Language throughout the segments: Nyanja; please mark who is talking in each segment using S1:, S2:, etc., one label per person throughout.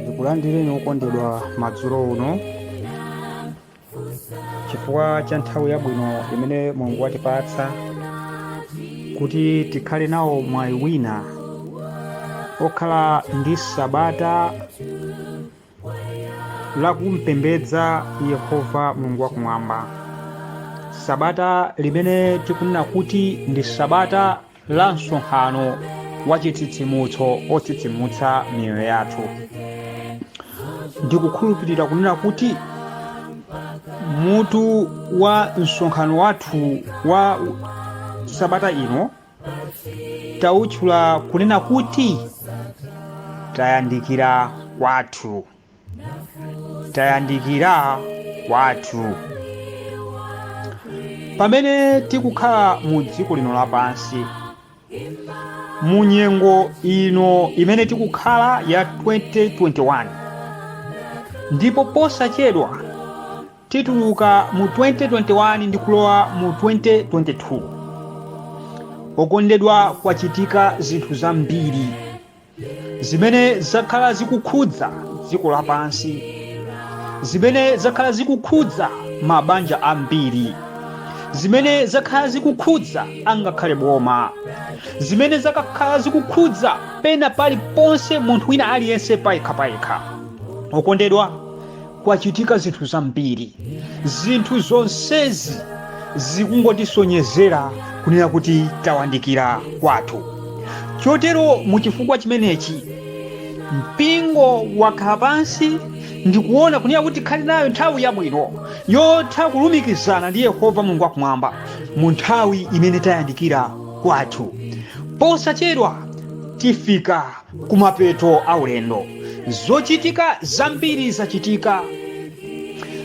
S1: Ndikulandireni okondedwa madzulo uno chifukwa cha nthawi yabwino imene Mulungu watipatsa kuti tikhale nawo mwayi wina okhala ndi sabata lakumpembedza Yehova Mulungu wakumwamba, sabata limene tikunena kuti ndi sabata la msonkhano wa chitsitsimutso otsitsimutsa miyoyo yathu. Ndikukhulupirira kunena kuti mutu wa msonkhano wathu wa sabata ino tautchula kunena kuti tayandikira kwathu, tayandikira kwathu. Pamene tikukhala mu dziko lino lapansi mu nyengo ino imene tikukhala ya 2021, ndipo posachedwa tituluka mu 2021 ndi kulowa mu 2022, okondedwa, kwachitika zinthu zambiri zimene zakhala zikukhudza dziko lapansi, zimene zakhala zikukhudza mabanja ambiri, zimene zakhala zikukhudza angakhale boma, zimene zakhala zikukhudza pena paliponse munthu wina aliyense payekha payekha. Okondedwa, kwachitika zinthu zambiri. Zinthu zonsezi zikungotisonyezera kunena kuti tawandikira kwathu. Chotero mu chifukwa chimenechi mpingo wakhala pansi ndikuona kunena kuti tikhale nayo nthawi yabwino yotha kulumikizana ndi Yehova Mulungu wakumwamba mu nthawi imene tayandikira kwathu. Posachedwa tifika kumapeto a ulendo. Zochitika zambiri zachitika,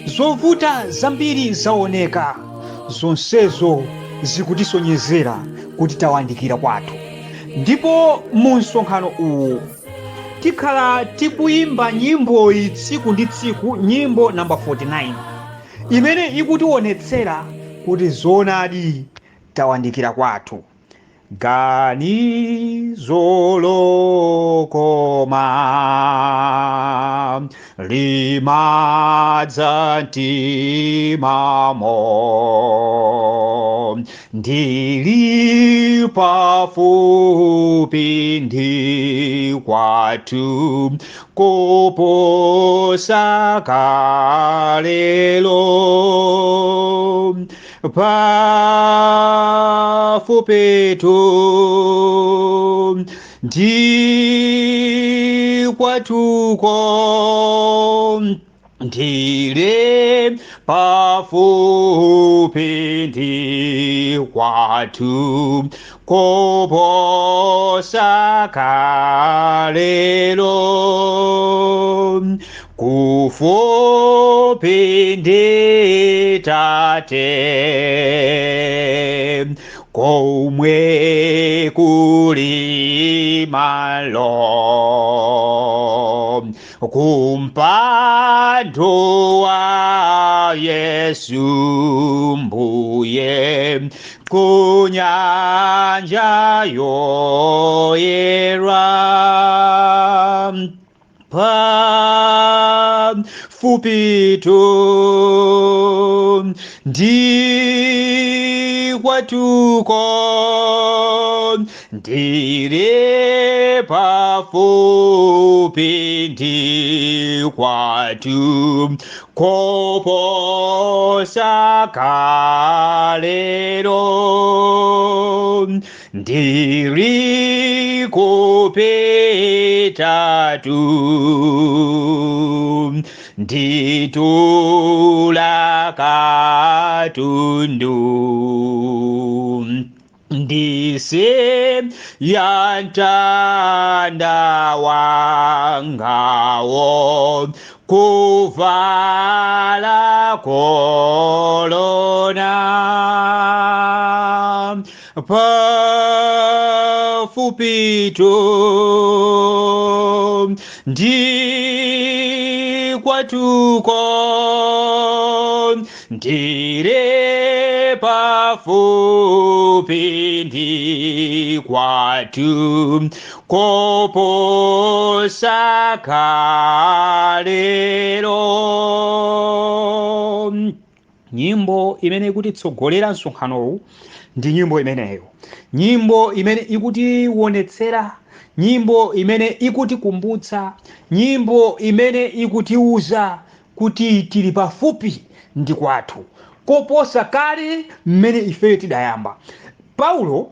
S1: zovuta zambiri zaoneka, zonsezo zikutisonyezera kuti tawandikira kwathu. Ndipo mu msonkhano uwu tikhala tikuyimba nyimboyi tsiku ndi tsiku, nyimbo namba 49 imene ikutionetsera kuti zoonadi tawandikira kwathu. Ganizo lokoma limadza mtimamo, ndili pafupi ndi kwathu kuposa kalelo. Pafupitu ndi kwathuko, ndili pafupi ndi kwathu kuposa kalelo. Kufupi ndi Tate, komwe kuli malo, kumpando wa Yesu Mbuye, kunyanja yoyera. Pafupitu ndi kwathuko, ndili pafupi ndi kwathu koposa kalelo. Ndiri kupitatu, nditula katundu, ndisiya mtanda wangawo, kuvala kolona. Pafupitu ndi kwathuko, ndili Pafupi ndi kwathu koposa kalero. Nyimbo imene ikutitsogolera msonkhanowu ndi nyimbo imeneyo, nyimbo imene ikutiwonetsera, nyimbo imene ikutikumbutsa, nyimbo imene ikutiuza kuti tili pafupi ndi kwathu koposa kale mmene ifeyo tidayamba. Paulo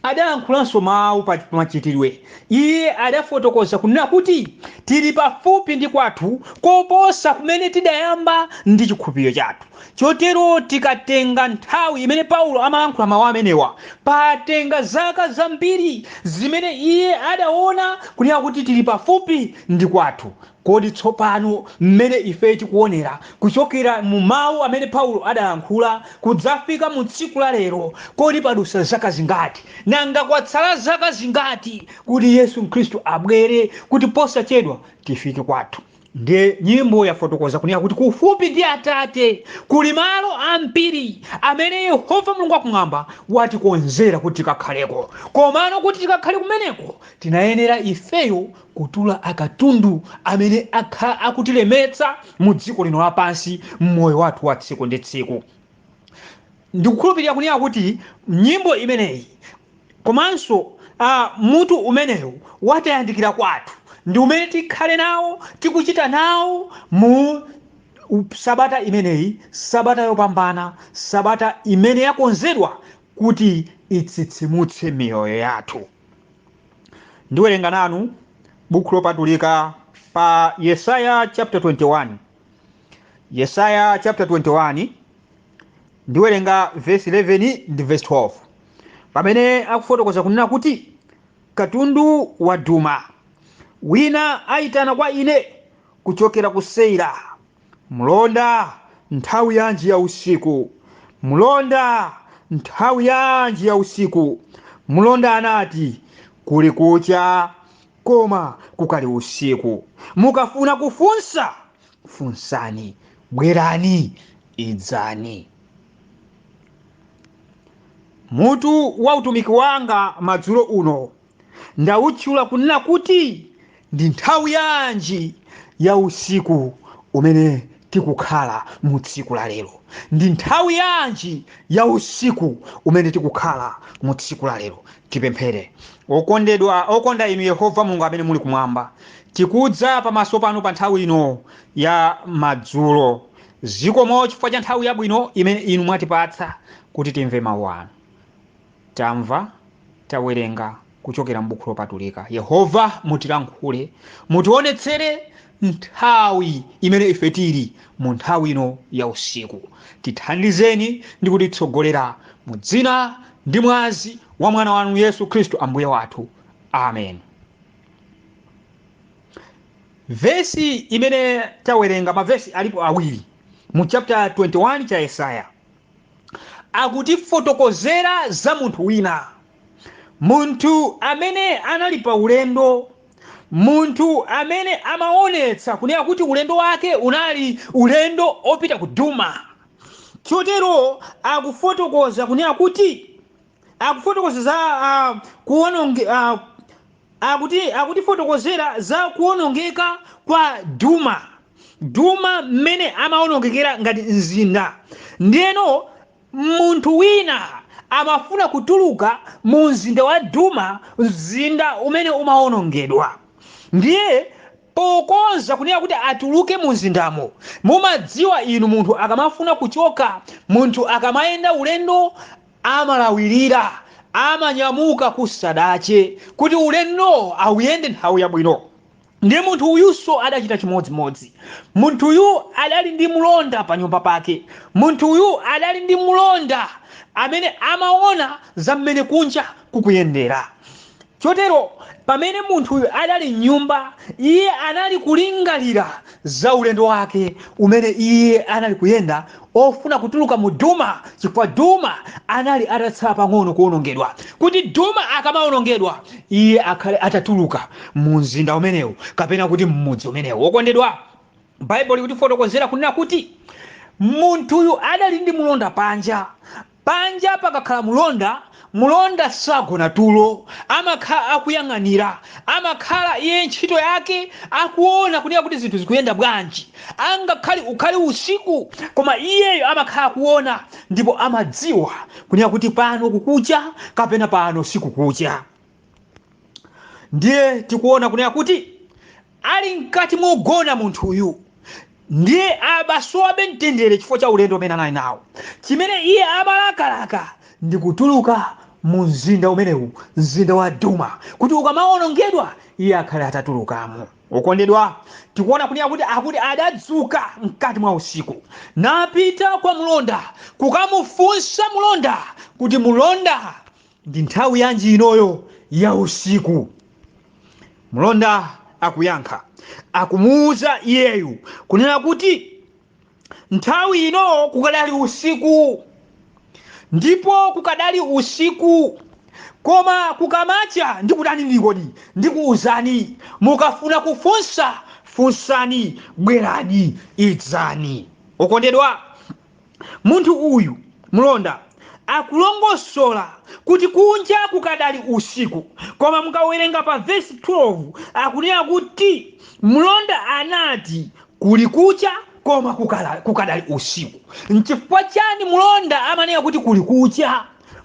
S1: adayankhulanso mawu pa Machitidwe. Iye adafotokoza kunena kuti tili pafupi ndi kwathu koposa kumene tidayamba ndi chikhulupiriro chathu. Chotero tikatenga nthawi imene Paulo amayankhula mawu amenewa, patenga zaka zambiri zimene iye adaona kunena kuti tili pafupi ndi kwathu. Kodi tsopano mmene ife tikuonera kuchokera mu mawu amene Paulo adayankhula kudzafika mu tsiku la lero, kodi padusa zaka zingati? Nanga kwatsala zaka zingati kuti Yesu Khristu abwere kuti posachedwa tifike kwathu? Ndiye nyimbo yafotokoza kunena kuti kufupi ndi Atate kuli malo ambiri amene Yehova Mulungu wakumwamba watikonzera kuti tikakhaleko. Komano kuti tikakhale kumeneko, tinayenera ifeyo kutula akatundu amene akhala akutilemetsa mu dziko lino lapansi mmoyo wathu wa tsiku ndi tsiku. Ndikukhulupirira kunena kuti nyimbo imeneyi komanso mutu umenewu watayandikira kwathu ndi umene tikhale nawo, tikuchita nawo mu sabata imeneyi, sabata yopambana, sabata imene yakonzedwa kuti itsitsimutse miyoyo yathu. Ndiwerenga nanu buku lopatulika pa Yesaya chapter 21. Yesaya chapter 21, ndiwerenga verse 11 ndi verse 12, pamene akufotokoza kunena kuti katundu wa Duma. Wina ayitana kwa ine kuchokera ku Seira, mlonda, nthawi yanji ya usiku? Mlonda, nthawi yanji ya usiku? Mlonda anati, kuli kucha, koma kukali usiku. Mukafuna kufunsa, funsani, bwerani, idzani. Mutu wa utumiki wanga madzulo uno ndawutchula kunena kuti ndi nthawi yanji ya usiku umene tikukhala mu tsiku la lero. Ndi nthawi yanji ya usiku umene tikukhala mu tsiku la lero? Tipemphere. Okondedwa, okonda inu Yehova Mulungu amene muli kumwamba, tikudza pamaso panu pa nthawi ino ya madzulo. Zikomo chifukwa cha nthawi yabwino imene inu mwatipatsa kuti timve mawu anu. Tamva, tawerenga kuchokera m'buku lopatulika. Yehova, mutilankhule, mutionetsere nthawi imene ife tili mu nthawi ino ya usiku. Tithandizeni ndi kutitsogolera mu dzina ndi mwazi wa mwana wanu Yesu Khristu Ambuye wathu, amen. Vesi imene tawerenga, mavesi alipo awiri mu chapter 21 cha Yesaya, akutifotokozera za munthu wina, munthu amene anali pa ulendo, munthu amene amaonetsa kunena kuti ulendo wake unali ulendo opita ku Duma. Chotero akufotokoza kunena kuti akufotokoza za kuwononge, akuti akutifotokozera za kuwonongeka kwa Duma, Duma mmene amawonongekera ngati mzinda. Ndiyeno munthu wina amafuna kutuluka mu mzinda wa Duma, mzinda umene umawonongedwa. Ndiye pokonza kunena kuti atuluke mu mzindamo, mumadziwa inu, munthu akamafuna kuchoka, munthu akamayenda ulendo amalawirira, amanyamuka kusadache kuti ulendo awuyende nthawi yabwino. Ndiye munthu uyunso adachita chimodzimodzi. Munthuyu adali ndi mlonda pa nyumba pake. Munthuyu adali ndi mlonda amene amaona za mmene kunja kukuyendera. Chotero pamene munthuyu adali mnyumba, iye anali kulingalira za ulendo wake umene iye anali kuyenda ofuna kutuluka mu Duma, chifukwa Duma anali atatsala pang'ono kuwonongedwa, kuti Duma akamawonongedwa iye akhale atatuluka mu mzinda umenewu kapena kuti mmudzi umenewu. Wokondedwa, Baibulo likutifotokozera kunena kuti munthuyu adali ndi mlonda panja. Panja pakakhala mulonda, mulonda sagona tulo, amakhala akuyang'anira, amakhala iye ntchito yake akuona kunena kuti zinthu zikuyenda bwanji. Angakhale ukhale usiku, koma iyeyo amakhala akuona ndipo amadziwa kunena kuti pano kukucha kapena pano sikukucha. Ndiye tikuona kunena kuti ali mkati mogona munthuyu, ndiye abasowabe mtendere chifukwa cha ulendo umene anali nawo. Chimene iye amalakalaka ndi kutuluka mu mzinda umenewu, mzinda wa Duma, kuti ukamawonongedwa iye akhale atatulukamo. Okondedwa, tikuona kunena kuti akuti adadzuka mkati mwa usiku napita kwa mulonda kukamufunsa mulonda kuti, mulonda, ndi nthawi yanji inoyo ya usiku? Mulonda akuyankha, akumuwuza iyeyu kunena kuti nthawi ino kukadali usiku, ndipo kukadali usiku, koma kukamacha ndikutani ndikodi ndikuwuzani, mukafuna kufunsa funsani, bwerani, idzani. Okondedwa, munthu uyu mulonda akulongosola kuti kunja kukadali usiku, koma mukawerenga pa vesi 12 akunena kuti mlonda anati kuli kucha koma kukadali usiku. Nchifukwa chani mlonda amanena kuti kuli kucha?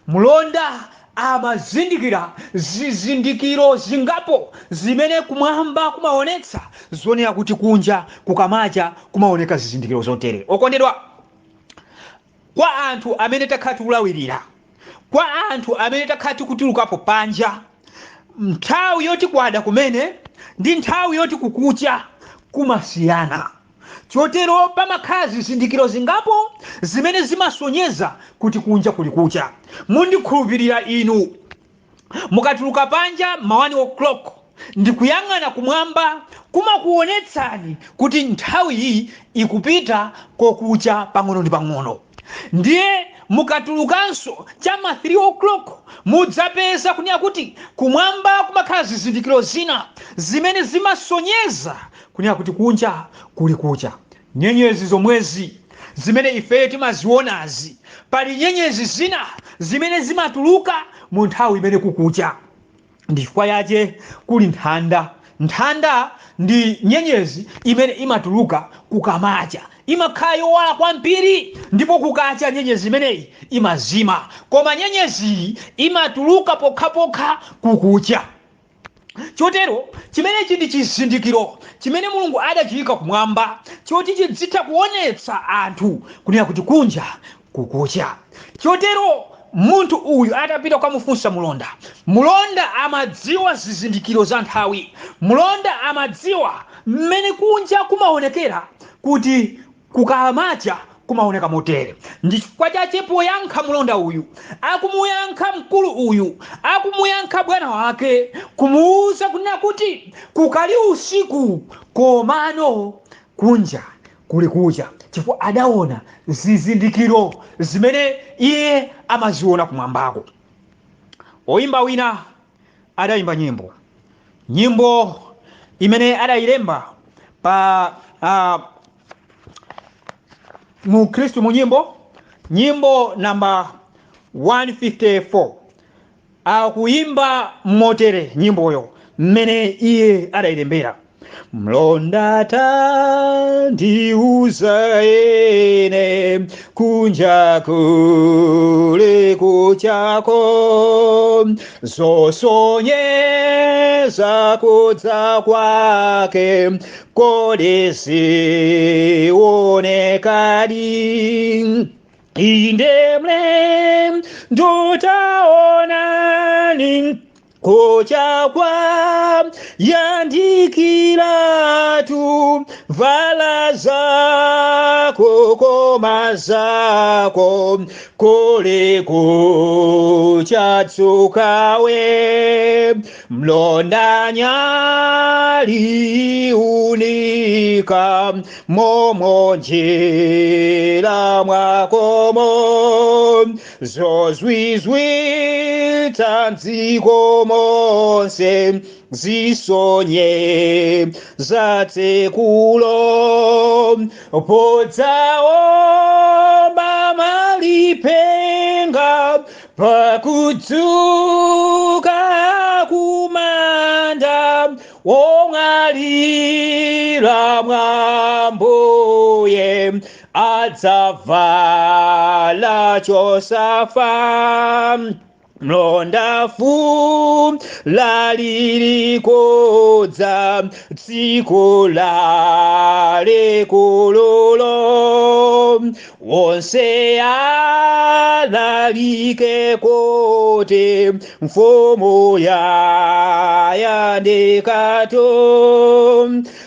S1: Mlonda amazindikira zizindikiro zingapo zimene kumwamba kumaonetsa zonena kuti kunja kukamacha kumaoneka zizindikiro zotere. Okondedwa, kwa anthu amene takhala tikulawirira, kwa anthu amene takhala tikutulukapo panja, nthawi yoti kwada kumene ndi nthawi yoti kukucha kumasiyana. Chotero pamakhala zizindikiro zingapo zimene zimasonyeza kuti kunja kuli kucha. Mundikhulupirira inu, mukatuluka panja ma 1 o'clock ndikuyang'ana kumwamba, kumakuonetsani kuti nthawi iyi ikupita kokucha pang'ono ndi pang'ono. Ndiye mukatulukanso chama 3 o'clock mudzapeza kunena kuti kumwamba kumakhala zizindikiro zina zimene zimasonyeza kunena kuti kunja kuli kucha. Nyenyezi zomwezi zimene ife timazionazi, pali nyenyezi zina zimene zimatuluka mu nthawi imene kukucha. Ndi chifukwa yache kuli nthanda. Nthanda ndi nyenyezi imene imatuluka kukamacha, imakhala yowala kwambiri, ndipo kukacha nyenyezi imeneyi imazima, koma nyenyeziyi imatuluka pokhapokha kukucha. Chotero chimenechi ndi chizindikiro chimene Mulungu adachiyika kumwamba choti chidzitha kuonetsa anthu kunena kuti kunja kukucha. Chotero munthu uyu atapita kukamufunsa mulonda, mulonda amadziwa zizindikiro za nthawi, mulonda amadziwa mmene kunja kumaonekera kuti kukamacha kumaoneka motere. Ndi chifukwa chache poyankha mulonda uyu, akumuyankha mkulu uyu, akumuyankha bwana wake, kumuwuza kunena kuti kukali usiku komano kunja kuli kucha, chifukwa adaona zizindikiro zimene iye amaziona kumwambako. Oyimba wina adayimba nyimbo, nyimbo imene adayilemba pa mu Khristu mu nyimbo, nyimbo namba 154, akuyimba motere nyimboyo mmene iye adayilembera: mlonda tandiuza ene kunja kuli kuchako, zosonyeza kudza kwake kodi zionekadi. Inde mle ndutaonani kucha kwa yandikiratu, vala zako koma zako kuli kuchatsukawe, mlonda nyali unika momo njira mwakomo, zozwizwitsa mdziko monse. Zisonye zatsekulo podzaomba malipenga, pakudzuka kumanda, omwalira mwambuye adzavala chosafa. Mlondafu lalilikodza tsiku lalikululu, wonse alalike kuti mfumu yayandikatu.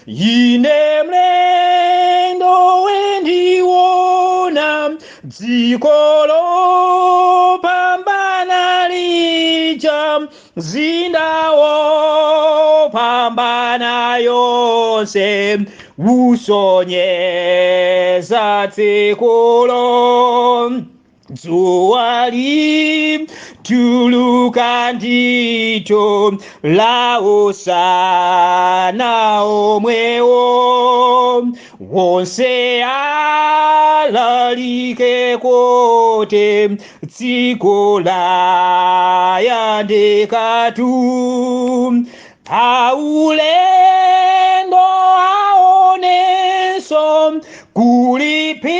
S1: Ine mlendo wendiwona dziko lopambana lija, mzindawo pambana yonse, usonyeza tsikulo. Dzuwa lituluka ndito la usana omwewo, wonse alalike kote dziko layandikatu. Aulendo aonenso kulipilira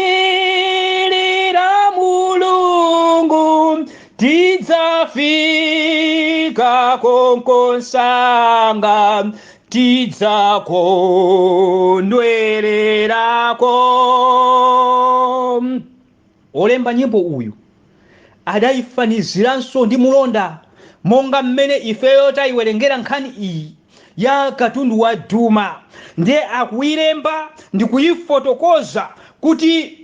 S1: Mulungu, tidzafika konkonsanga, tidzakondwererako. Olemba nyimbo uyu adayifaniziranso ndi mulonda, monga mmene ifeyo tayiwerengera nkhani iyi ya katundu wa Duma. Ndiye akuyilemba ndi kuyifotokoza kuti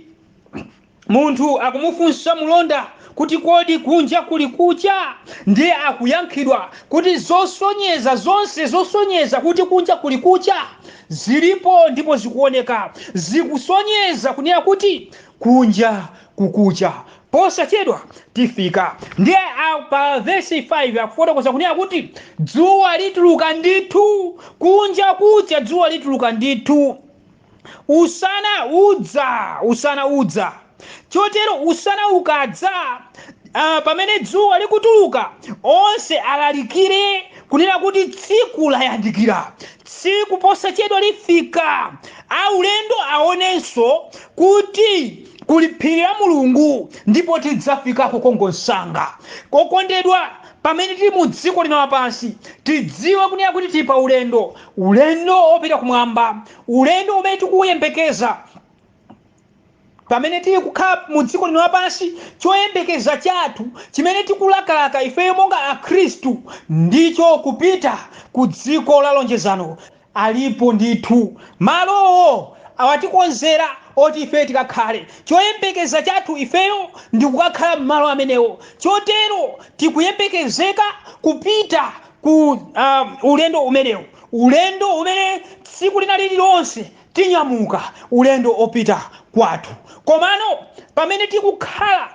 S1: munthu akumufunsa mulonda kuti kodi kunja kuli kucha? Ndiye akuyankhidwa kuti zosonyeza zonse zosonyeza kuti kunja kuli kucha zilipo ndipo zikuoneka, zikusonyeza kunena kuti kunja kukucha, posachedwa tifika. Ndiye pa vesi 5 akufotokoza kunena kuti dzuwa lituluka ndithu, kunja kucha dzuwa lituluka ndithu, usana udza, usana udza. Chotero usana ukadza, pamene dzuwa likutuluka, onse alalikire kunena kuti tsiku layandikira, tsiku posachedwa lifika. Aulendo aonenso kuti kuli phiri la Mulungu ndipo tidzafikako kongonsanga. Kokondedwa, pamene tili mu dziko lino lapansi, tidziwe kunena kuti tili pa ulendo, ulendo opita kumwamba, ulendo umene tikuwuyembekeza. Pamene tili kukhala mu dziko lino lapansi, choyembekeza chathu chimene tikulakalaka ifeyo monga Akhristu ndicho kupita ku dziko la lonjezano. Alipo ndithu malowo awatikonzera oti ife tikakhale. Choyembekeza chathu ifeyo ndi kukakhala m'malo amenewo. Chotero tikuyembekezeka kupita ku ulendo umenewo, ulendo umene tsiku lina lililonse tinyamuka ulendo opita kwathu. Komano pamene tikukhala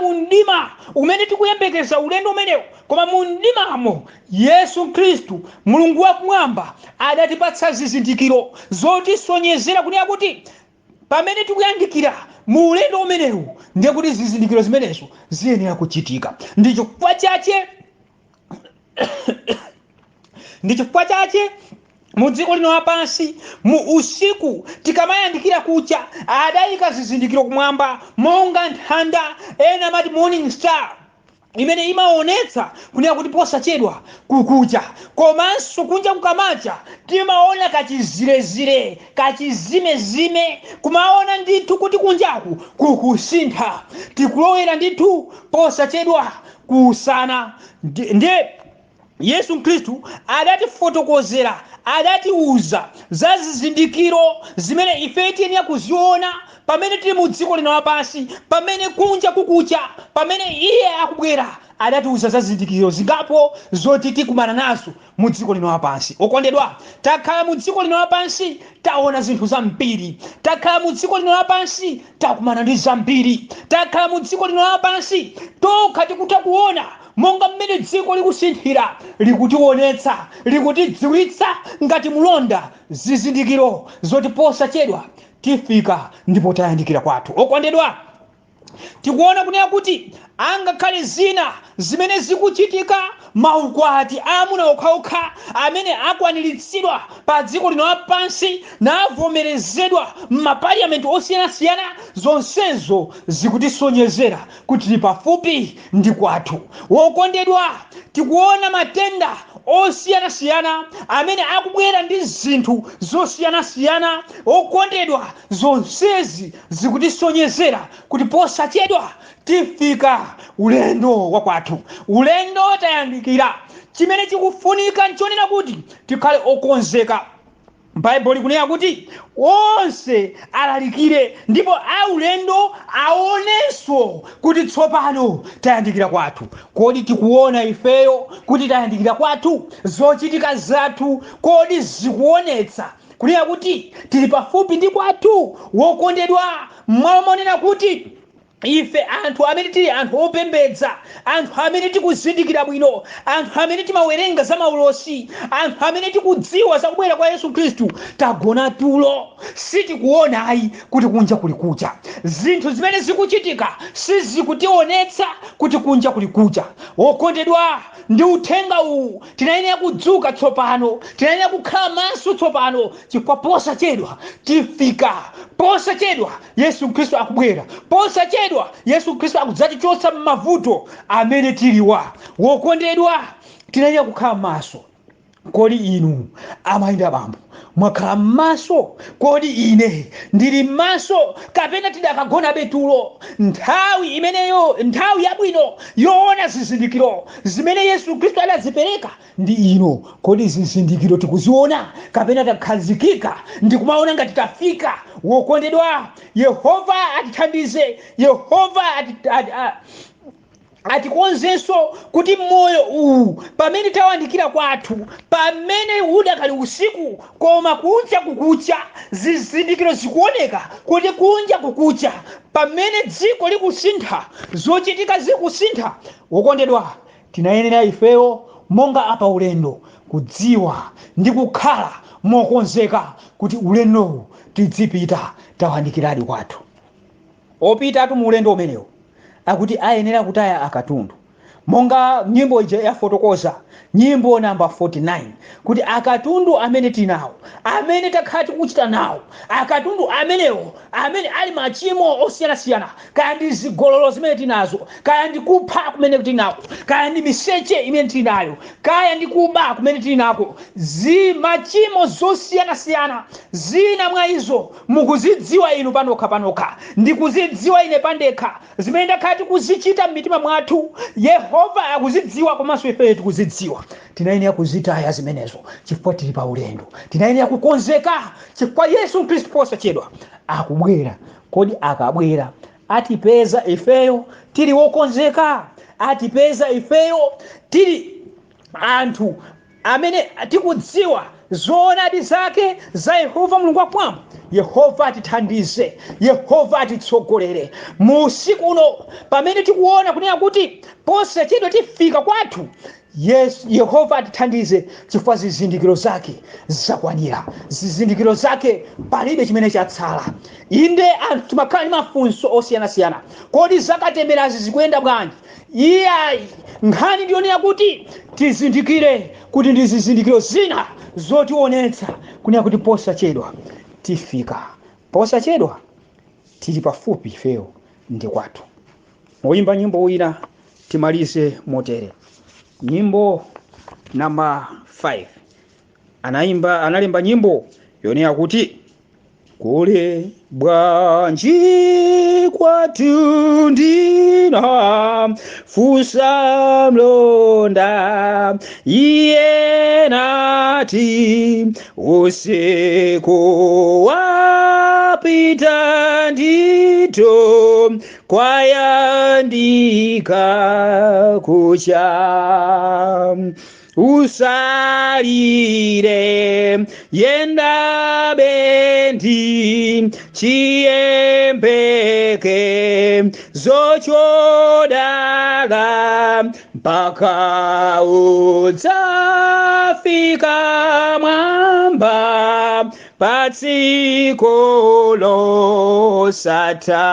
S1: mu mdima umene tikuyembekeza ulendo umenewo, koma mu mdimamo Yesu Khristu Mulungu wakumwamba adatipatsa zizindikiro zotisonyezera kunena kuti pamene tikuyandikira mu ulendo umenewu, ndiye kuti zizindikiro zimenezo ziyenera kuchitika. Ndi chifukwa chache mu dziko lino lapansi, mu usiku tikamayandikira kucha, adayika zizindikiro kumwamba monga nthanda, ena amati morning star, imene imaonetsa kunena kuti posachedwa kukucha. Komanso kunja kukamacha timaona kachizirezire, kachizimezime, kumaona ndithu kuti kunjaku kukusintha, tikulowera ndithu posachedwa kusana. Ndiye Yesu Khristu adatifotokozera, adatiuza za zizindikiro zimene ife tiyenera kuziona pamene tili mu dziko lino lapansi, pamene kunja kukucha, pamene iye akubwera. Adatiuza za zizindikiro zingapo zoti tikumana nazo mu dziko lino lapansi. Okondedwa, takhala mu dziko lino lapansi, taona zinthu zambiri. Takhala mu dziko lino lapansi, takumana ndi zambiri. Takhala mu dziko lino lapansi, tokha tikutha kuona Monga mmene dziko likusinthira, likutionetsa, likutidziwitsa ngati mulonda zizindikiro zoti posachedwa tifika ndipo tayandikira kwathu. Okondedwa, tikuona kunena kuti angakhale zina zimene zikuchitika, maukwati aamuna okhaokha amene akwaniritsidwa pa dziko lino lapansi navomerezedwa m'mapaliyamenti osiyanasiyana, zonsezo zikutisonyezera kuti tili pafupi ndi kwathu. Wokondedwa, tikuona matenda osiyanasiyana amene akubwera ndi zinthu zosiyanasiyana. Okondedwa, zonsezi zikutisonyezera kuti posachedwa tifika ulendo wa kwathu, ulendo tayandikira. Chimene chikufunika nchonena kuti tikhale okonzeka. Baibulo likunena kuti onse alalikire ndipo aulendo aonenso kuti tsopano tayandikira kwathu. Kodi tikuona ifeyo kuti tayandikira kwathu? Zochitika zathu kodi zikuonetsa kunena kuti tili pafupi ndi kwathu? Wokondedwa, m'malo monena kuti ife anthu amene tili anthu opembedza, anthu amene tikuzindikira bwino, anthu amene timawerenga za maulosi, anthu amene tikudziwa za kubwera kwa Yesu Khristu, tagona tulo, sitikuona ayi kuti kunja kuli kucha. Zinthu zimene zikuchitika sizikutionetsa kuti kunja kuli kucha. Wokondedwa, ndi uthenga uwu tinayenera kudzuka tsopano, tinayenera kukhala maso tsopano, chifukwa posachedwa tifika, posachedwa Yesu Khristu akubwera, posachedwa Yesu Khristu akudzatichotsa m'mavuto amene tiliwa. Wokondedwa, tinayenera kukhala maso. Kodi inu amayi ndi abambo mwakhala m'maso? Kodi ine ndili m'maso kapena tidakagonabe tulo? Nthawi imeneyo, nthawi yabwino yoona zizindikiro zimene Yesu Khristu adazipereka ndi ino. Kodi zizindikiro tikuziona kapena takhazikika ndikumaona ngati tafika? Wokondedwa, Yehova atithandize, Yehova atikonzenso kuti moyo uwu, pamene tawandikira kwathu, pamene udakali usiku koma kunja kukucha, zizindikiro zikuoneka kuti kunja kukucha, pamene dziko likusintha, zochitika zikusintha, wokondedwa, tinayenera ifeyo monga apa ulendo kudziwa ndi kukhala mokonzeka kuti ulendowu tidzipita tawandikiradi kwathu. Opitatu mu ulendo umenewu akuti ayenera kutaya akatundu, monga nyimbo ija yafotokoza, nyimbo namba 49, kuti akatundu amene tinawo, amene takhala tikuchita nawo, akatundu amenewo amene ali machimo osiyanasiyana, kaya ndi zigololo zimene tinazo, kaya ndi kupha kumene tinako, kaya ndi miseche imene tinayo, kaya ndi kuba kumene tinako, machimo zosiyanasiyana, zina mwa izo mukuzidziwa inu panokha panokha, ndikuzidziwa ine pandekha, zimene ndakhala tikuzichita m'mitima mwathu, Yehova akuzidziwa komanso ifeyo tikuzidziwa. Tinayenera kuzitaya zimenezo chifukwa tili pa ulendo. Tinayenera kukonzeka chifukwa Yesu Khristu posachedwa akubwera. Kodi akabwera atipeza ifeyo tili wokonzeka? Atipeza ifeyo tili anthu amene tikudziwa zoonadi zake za Yehova Mulungu wakumwamba? Yehova atithandize, Yehova atitsogolere mu usiku uno pamene tikuona kunena kuti posachedwa tifika kwathu. Yes, Yehova atithandize chifukwa zizindikiro zake zakwanira, zizindikiro zake palibe chimene chatsala. Inde, anthu timakhala ndi mafunso osiyanasiyana, kodi zakatemerazi zikuyenda bwanji? Iyayi, nkhani ndiyonena kuti tizindikire kuti ndi zizindikiro zina zotionetsa kunena kuti posachedwa tifika, posachedwa tili pafupi ifeyo ndi kwathu. Woyimba nyimbo wina, timalize motere, nyimbo namba 5, anaimba, analemba nyimbo yonena kuti kuli bwanji kwathu ndina fusa mlonda, iye nati usiku wapita ndito kwayandika kucha, usalire yenda bendi chiyembeke zochodala mpaka Mpaka udzafika mwamba pa tsiku losatha.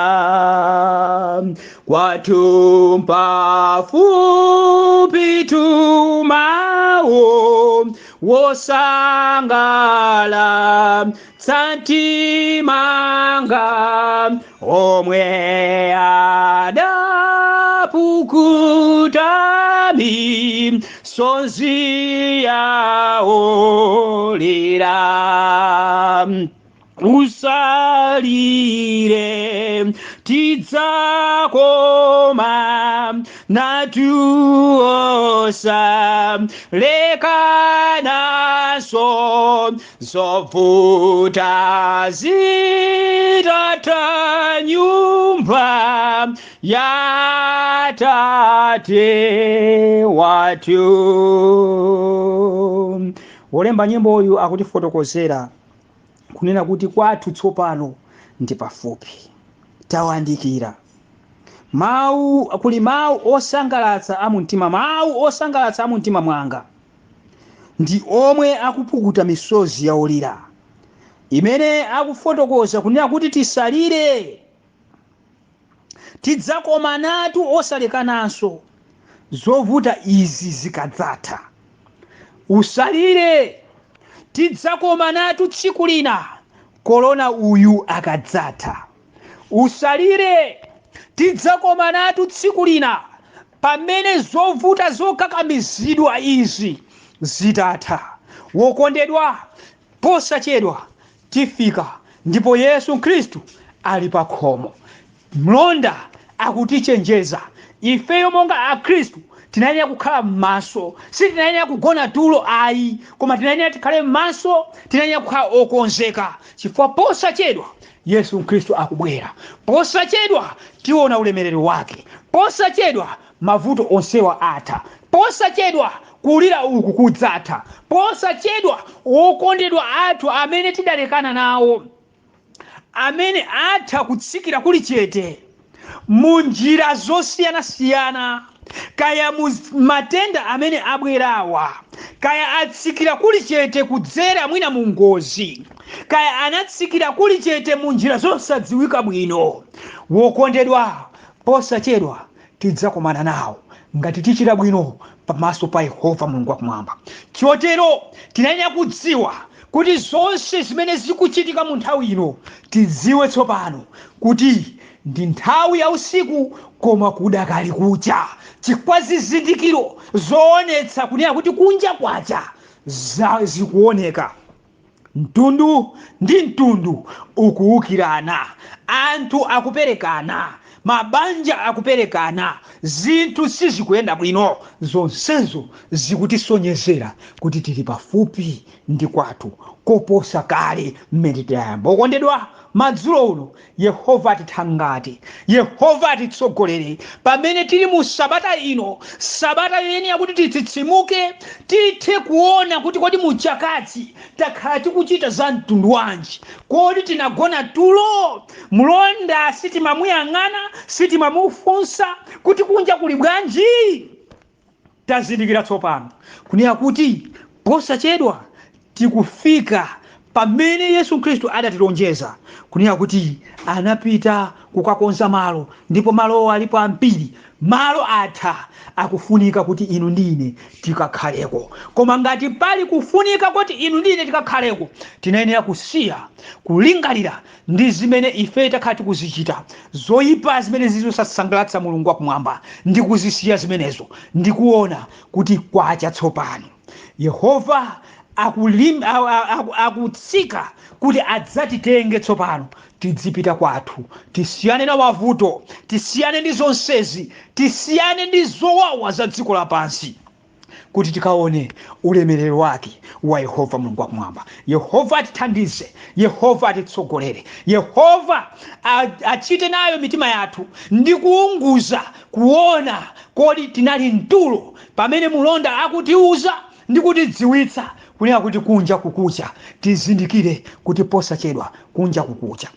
S1: Kwathu mpafupi tumawo wosangala tsantimanga omwe adapukutami sonzi yawo lira. Usalire, tidzakoma natuosa lekanaso zovuta zitatha nyumba ya tate wathu. Wolemba nyimbo uyu akutifotokozera kunena kuti kwathu tsopano ndi pafupi, tawandikira. Mawu kuli mawu osangalatsa amumtima, mawu osangalatsa amumtima mwanga ndi omwe akupukuta misozi yaolira, imene akufotokoza kunena kuti tisalire, tidzakomanatu osalekananso zovuta izi zikadzatha. Usalire, tidzakomanatu tsiku lina korona uyu akadzatha. Usalire, tidzakomanatu tsiku lina pamene zovuta zokakamizidwa izi zitatha. Wokondedwa, posachedwa tifika ndipo Yesu Khristu ali pa khomo. Mlonda akutichenjeza ifeyo monga akhristu tinayenera kukhala m'maso, sitinayenera kugona tulo ayi, koma tinayenera tikhale m'maso, tinayenera kukhala okonzeka, chifukwa posachedwa Yesu Khristu akubwera. Posachedwa tiona ulemerero wake, posachedwa mavuto onsewa atha, posachedwa kulira uku kudzatha, posachedwa wokondedwa athu amene tidalekana nawo, amene atha kutsikira kuli chete mu njira zosiyanasiyana, kaya mu matenda amene abwerawa, kaya atsikira kuli chete kudzera mwina mu ngozi, kaya anatsikira kuli chete mu njira zosadziwika bwino. Wokondedwa, posachedwa tidzakumana nawo ngati tichita bwino pamaso pa Yehova Mulungu wakumwamba. Chotero tinayenera kudziwa kuti zonse zimene zikuchitika mu nthawi ino, tidziwe tsopano kuti ndi nthawi ya usiku koma kudakali kucha, chifukwa zizindikiro zoonetsa kunena kuti kunja kwacha zikuoneka. Mtundu ndi mtundu ukuwukirana, anthu akuperekana, mabanja akuperekana, zinthu sizikuyenda bwino. Zonsezo zikutisonyezera kuti tili pafupi ndi kwathu koposa kale mmene tayamba. Okondedwa, madzulo uno Yehova atithangate, Yehova atitsogolere pamene tili mu sabata ino, sabata yoyenera kuti titsitsimuke, tithe kuona kuti kodi mu chakachi takhala tikuchita za mtundu wanji, kodi tinagona tulo, mlonda sitimamuyang'ana, sitimamufunsa kuti kunja kuli bwanji. Tazindikira tsopano kunena kuti posachedwa tikufika pamene Yesu Khristu adatilonjeza kunena kuti anapita kukakonza malo, ndipo malowo alipo ambiri, malo atha, akufunika kuti inu ndi ine tikakhaleko. Koma ngati pali kufunika kuti inu ndi ine tikakhaleko, tinayenera kusiya kulingalira ndi zimene ife takhala tikuzichita zoyipa zimene zizosasangalatsa Mulungu wakumwamba, ndi kuzisiya zimenezo ndi kuona kuti kwacha tsopano. Yehova akutsika kuti adzatitenge tsopano tidzipita kwathu, tisiyane na mavuto, tisiyane ndi zonsezi, tisiyane ndi zowawa za dziko lapansi, kuti tikaone ulemerero wake wa Yehova Mulungu wakumwamba. Yehova atithandize, Yehova atitsogolere, Yehova achite nayo mitima yathu ndi kuunguza kuona kodi tinali mtulo pamene mulonda akutiuza ndi kutidziwitsa kunena kuti kunja kukucha. Tizindikire kuti posachedwa kunja kukucha.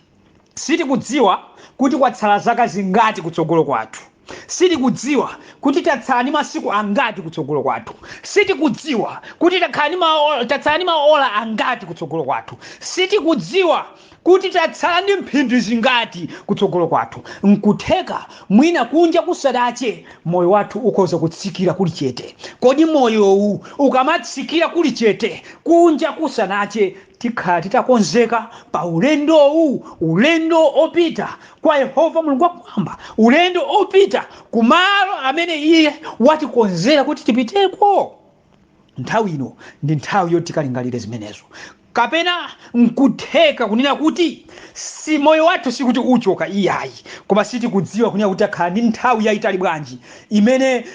S1: Sitikudziwa kuti kwatsala zaka zingati kutsogolo kwathu. Sitikudziwa kuti tatsala ndi masiku angati kutsogolo kwathu. Sitikudziwa kuti tatsala ndi maola angati kutsogolo kwathu. Sitikudziwa kuti tatsala ndi mphindi zingati kutsogolo kwathu. Nkutheka mwina kunja kusadache moyo wathu ukhoza kutsikira kuli chete. Kodi moyowu ukamatsikira kuli chete kunja kusanache, tikhala titakonzeka pa ulendowu, ulendo opita kwa Yehova Mulungu wakumwamba, ulendo opita kumalo amene iye watikonzera kuti tipiteko? Nthawi ino ndi nthawi yoti tikalingalire zimenezo. Kapena nkutheka kunena kuti si moyo wathu sikuti uchoka iyayi, koma sitikudziwa kunena kuti akhala ndi nthawi yayitali bwanji imene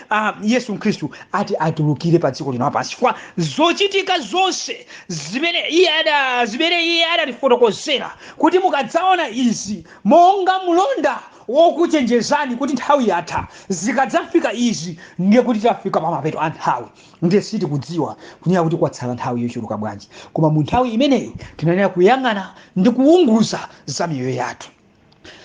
S1: Yesu Khristu ati atulukire pa dziko lino lapansi, chifukwa zochitika zonse zimene iye adatifotokozera kuti mukadzaona izi, monga mlonda wokuchenjezani kuti nthawi yatha, zikadzafika izi ndiye kuti tafika pa mapeto a nthawi. Ndiye sitikudziwa kunena kuti kwatsala nthawi yochuluka bwanji, koma mu nthawi imeneyi tinayenera kuyang'ana ndi kuwunguza za miyoyo yathu.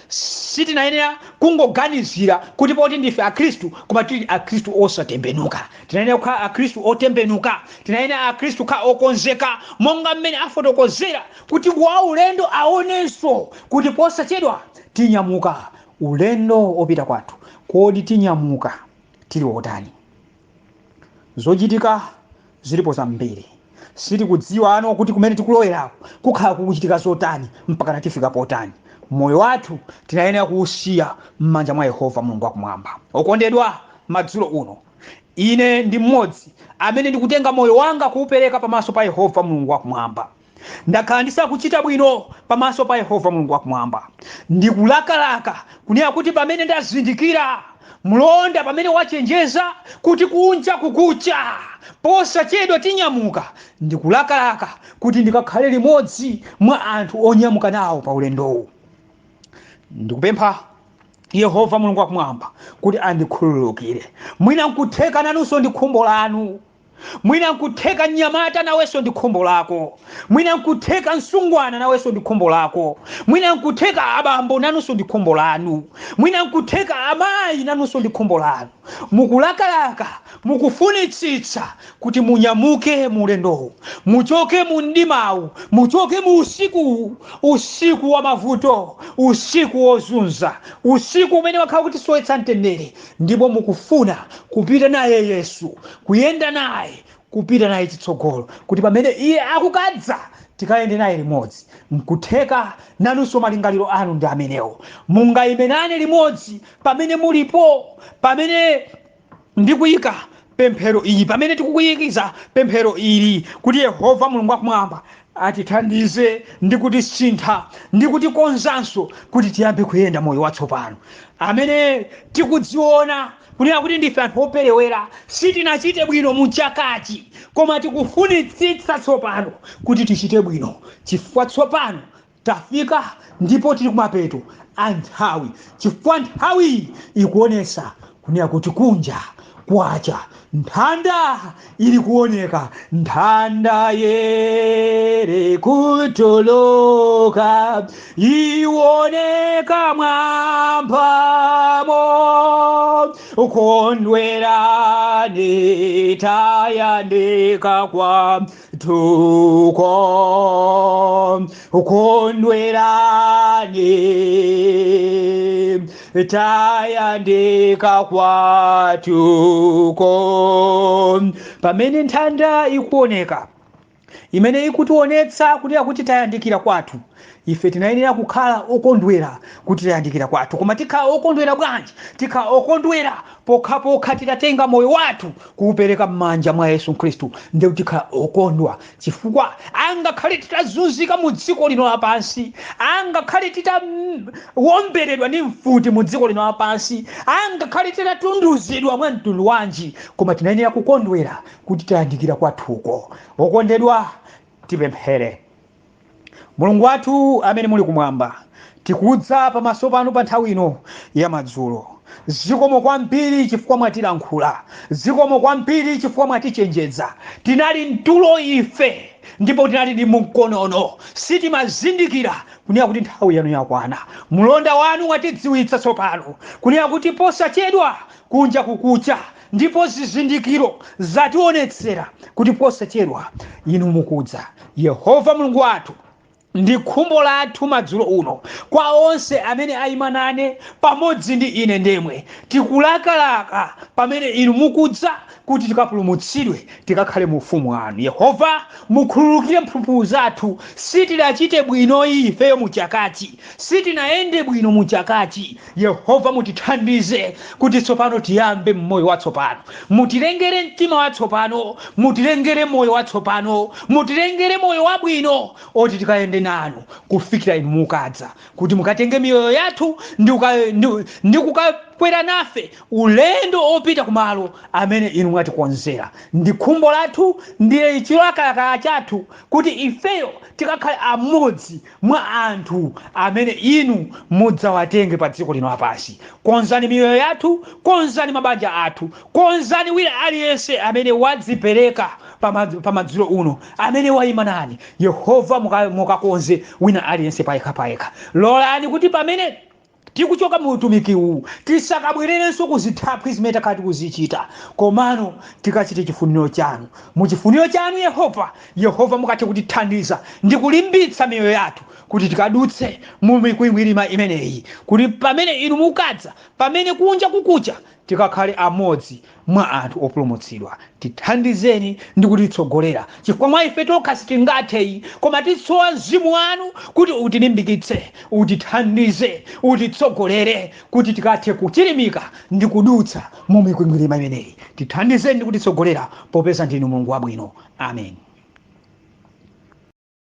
S1: Sitinayenera kungoganizira kuti poti ndife Akhristu, koma tili Akhristu osatembenuka. Tinayenera kukhala Akhristu otembenuka. Tinayenera Akhristu kukhala okonzeka, monga mmene afotokozera kuti wa ulendo aonenso kuti posachedwa tinyamuka ulendo opita kwathu. Kodi tinyamuka tili otani? Zochitika zilipo zambiri. Sitikudziwa ano kuti kumene tikulowerako kukhala kukuchitika zotani, mpaka tifika potani. Moyo wathu tinayenera kuwusiya m'manja mwa Yehova Mulungu wakumwamba. Okondedwa, madzulo uno ine ndi mmodzi amene ndikutenga moyo wanga kuwupereka pamaso pa Yehova Mulungu wakumwamba. Ndakhala ndisakuchita bwino pamaso pa Yehova Mulungu wakumwamba. Ndikulakalaka kunena kuti pamene ndazindikira mlonda pamene wachenjeza kuti kunja kukucha, posachedwa tinyamuka, ndikulakalaka kuti ndikakhale limodzi mwa anthu onyamuka nawo pa ulendowu. Ndikupempha Yehova Mulungu wakumwamba kuti andikhululukire. Mwina nkutheka nanunso ndi khumbo lanu. Mwina nkutheka mnyamata nawenso ndi khumbo lako. Mwina nkutheka msungwana nawenso ndi khumbo lako. Mwina nkutheka abambo nanunso ndi khumbo lanu. Mwina nkutheka amayi nanunso ndi khumbo lanu. Mukulakalaka, mukufunitsitsa kuti munyamuke mu ulendowu, muchoke mu mdimawu, muchoke mu usikuwu, usiku wa mavuto, usiku wozunza, usiku umene wakhala kutisowetsa mtendere, ndipo mukufuna kupita naye Yesu, kuyenda naye, kupita naye chitsogolo, kuti pamene iye akukadza tikayende naye limodzi. Nkutheka nanunso malingaliro anu ndi amenewo. Mungayime nane limodzi pamene mulipo, pamene ndikuyika pemphero iyi, pamene tikukuyikiza pemphero ili, kuti Yehova Mulungu wakumwamba atithandize ndi kutisintha ndi kutikonzanso kuti tiyambe kuyenda moyo watsopano. Amene tikudziona kunena kuti ndife anthu operewera, sitinachite bwino mu chakachi, koma tikufunitsitsa tsopano kuti tichite bwino, chifukwa tsopano tafika ndipo tili kumapeto a nthawi, chifukwa nthawi ikuonesa kunena kuti kunja kwacha, nthanda ili kuoneka, nthanda yere kutuluka ioneka mwambamo, kondwerani tayandika kwathuko, kondwerani tayandika kwathuko. Pamene nthanda ikuoneka imene ikutionetsa kunena kuti tayandikira kwathu, ife tinayenera kukhala okondwera kuti tayandikira kwathu. Koma tikhala okondwera bwanji? Tikhala okondwera pokhapokha titatenga moyo wathu kuwupereka m'manja mwa Yesu Khristu, ndiye kuti tikhala okondwa, chifukwa angakhale titazunzika mu dziko lino lapansi, angakhale titawomberedwa ndi mfuti mu dziko lino lapansi, angakhale titatunduzidwa mwa mtundu wanji, koma tinayenera kukondwera kuti tayandikira kwathuko. Okondedwa, tipemphere. Mulungu wathu amene muli kumwamba, tikudza pamaso panu pa nthawi ino ya madzulo. Zikomo kwambiri chifukwa mwatilankhula. Zikomo kwambiri chifukwa mwatichenjeza. Tinali mtulo ife ndipo tinali ndi mkonono, sitimazindikira Kunena kuti nthawi yanu yakwana. Mlonda wanu watidziwitsa tsopano kunena kuti posachedwa kunja kukucha, ndipo zizindikiro zationetsera kuti posachedwa inu mukudza. Yehova Mulungu wathu, ndi khumbo lathu madzulo uno kwa onse amene ayima nane pamodzi ndi ine ndemwe, tikulakalaka pamene inu mukudza kuti tikapulumutsidwe, tikakhale mu ufumu wanu. Yehova, mukhululukire mphulupulu zathu. Sitinachite bwino ifeyo mu chakachi, sitinayende bwino mu chakachi. Yehova, mutithandize kuti tsopano tiyambe mmoyo watsopano. Mutilengere mtima watsopano, mutilengere moyo watsopano, mutilengere moyo wabwino oti tikayende nanu kufikira inu mukadza, kuti mukatenge miyoyo yathu ndi kukakwera nafe ulendo opita kumalo amene inu mwatikonzera. Ndi khumbo lathu, ndi chilakalaka chathu kuti ifeyo tikakhale amodzi mwa anthu amene inu mudzawatenge pa dziko lino lapansi. Konzani miyoyo yathu, konzani mabanja athu, konzani wina aliyense amene wadzipereka pamadzulo uno, amene wayima nani. Yehova, mukakonze wina aliyense payekha payekha. Lolani kuti pamene tikuchoka mu utumiki uwu tisakabwererenso kuzithaphwi zimene takhala tikuzichita, komano tikachite chifuniro chanu. Mu chifuniro chanu, Yehova, Yehova mukathe kutithandiza ndi kulimbitsa miyoyo yathu kuti tikadutse mu mikwingwirima imeneyi, kuti pamene inu mukadza, pamene kunja kukucha, tikakhale amodzi mwa anthu opulumutsidwa. Tithandizeni ndi kutitsogolera, chifukwa mwa ife tokha sitingatheyi, koma tisowa mzimu wanu kuti utilimbikitse, utithandize, utitsogolere kuti tikathe kuchilimika ndi kudutsa mu mikwingwirima imeneyi. Tithandizeni ndi kutitsogolera, popeza ndinu Mulungu wabwino. Amen.